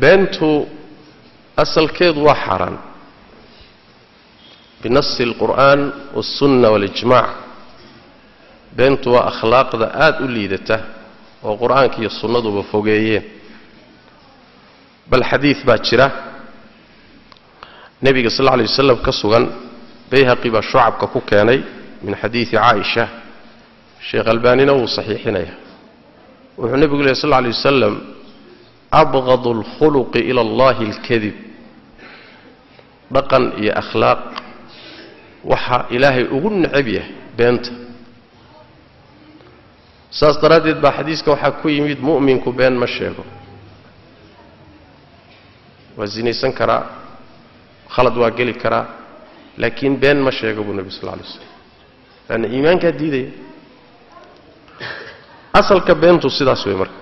Beentu asalkeedu waa xaaraan binasi alqur'aan walsunna walijmaac. Beentu waa akhlaaqda aada u liidata oo qur'aanka iyo sunnaduba fogeeyeen. Bal xadiid baa jira nebiga sal alla alay wasalam ka sugan, Bayhaqi baa shucabka ku keenay min xadiidi Caaisha, Sheekh Albaanina wuu saxiixinaya. Wuxuu nebigu lehy sal alla alay wasalam: abqadu alkhuluqi ila allahi alkadib. Dhaqan iyo akhlaaq waxaa Ilaahay ugu necab yahay beenta. Saas daraaddeed baa xadiiska waxaa ku yimid mu'minku been ma sheego. Waa sinaysan karaa, khalad waa geli karaa, laakiin been ma sheego buu nebi sal lla alay slam, laanna iimaankaa diidaya. Asalka beentu sidaas wey. Marka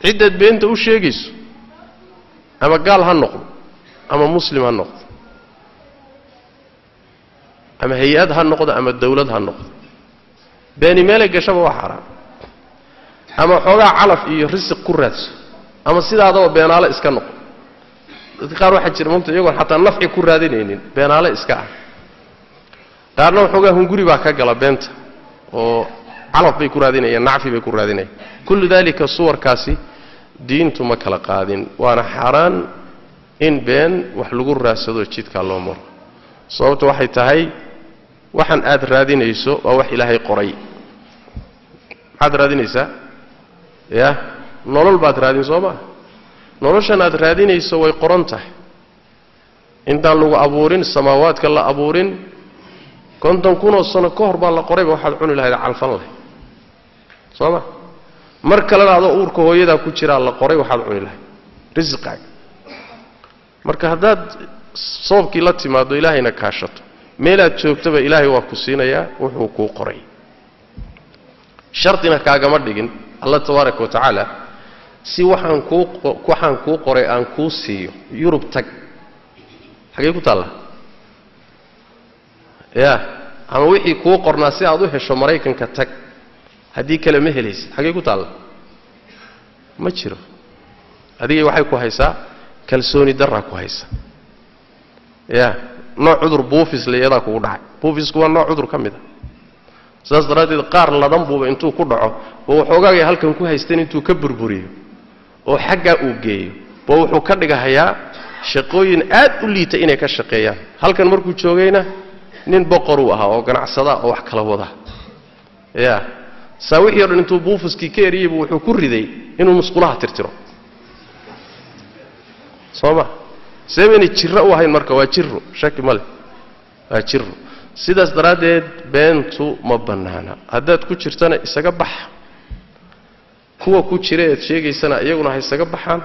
ciddaad beenta u sheegayso ama gaal ha noqdo ama muslim ha noqdo ama hay-ad ha noqdo ama dawlad ha noqdo, beeni meelay gashaba waa xaaraan. Ama xoogaa calaf iyo risiq ku raadso, ama sidaadaba beenaale iska noqo. Dadka qaar waxaa jira mugta iyagoon xataa nafci ku raadinaynin beenaale iska ah. Qaarna waxoogaa hunguri baa ka gala beenta oo calaf bay ku raadinayaan, nacfi bay ku raadinayaan. Kullu daalika suwarkaasi diintu ma kala qaadin, waana xaaraan in been wax lagu raadsado, jidkaa loo maro. Sababta waxay tahay waxaan aad raadinayso waa wax Ilaahay qoray. Maxaad raadinaysaa? Ya nolol baad raadin, soo maa? Noloshan aad raadinayso way qoran tahay. Intaan lagu abuurin, samaawaadka la abuurin, 50,000oo sano ka hor baa la qorayba waxaad cuni lahayd, calfan lahayd, soo ma? Mar kalena adoo uurka hooyadaa ku jiraa la qoray waxaad cuni lahayd, risiqaaga. Marka haddaad sababkii la timaado, Ilaahayna kaashato, meelaad joogtaba Ilaahay waa ku siinayaa wuxuu kuu qoray. Shardina kaagama dhigin Allah tabaaraka wa tacaala si waxaan kuu qoray aan kuu siiyo Yurub tag. Xaggey ku taalla? Ya ama wixii kuu qornaa si aad u hesho Maraykanka tag, haddii kale ma helaysid. Xaggey ku taalla? Ma jiro. Adigay waxay ku haysaa kalsooni daraa ku haysa. Ya nooc cudur buufis layadaa kugu dhacay. Buufisku waa nooc cudur ka mid a. Saas daraaddeed qaar ladan buuba intuu ku dhaco oo waxoogaagay halkan ku haysteen intuu ka burburiyo oo xaggaa uu geeyo ba wuxuu ka dhigahayaa shaqooyin aad u liita inay ka shaqeeyaan. Halkan markuu joogayna nin boqoruu ahaa oo ganacsada oo wax kala wada. Ya saa wixii o dhan intuu buufiskii ka eriyeybu wuxuu ku riday inuu musqulaha tirtiro, soo ma? See baynay jirro u ahayn? Marka waa jiro, shaki ma leh, waa jiro. Sidaas daraaddeed beentu ma bannaana. Haddaad ku jirtana isaga baxa, kuwa ku jira eed sheegaysana iyaguna ha isaga baxaan.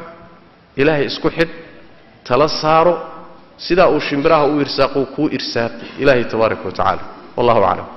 Ilaahay isku xidh, tala saaro. Sidaa uu shimbiraha u irsaaquu kuu irsaaqi Ilaahay tabaaraka wa tacaala. Wallahu aclam.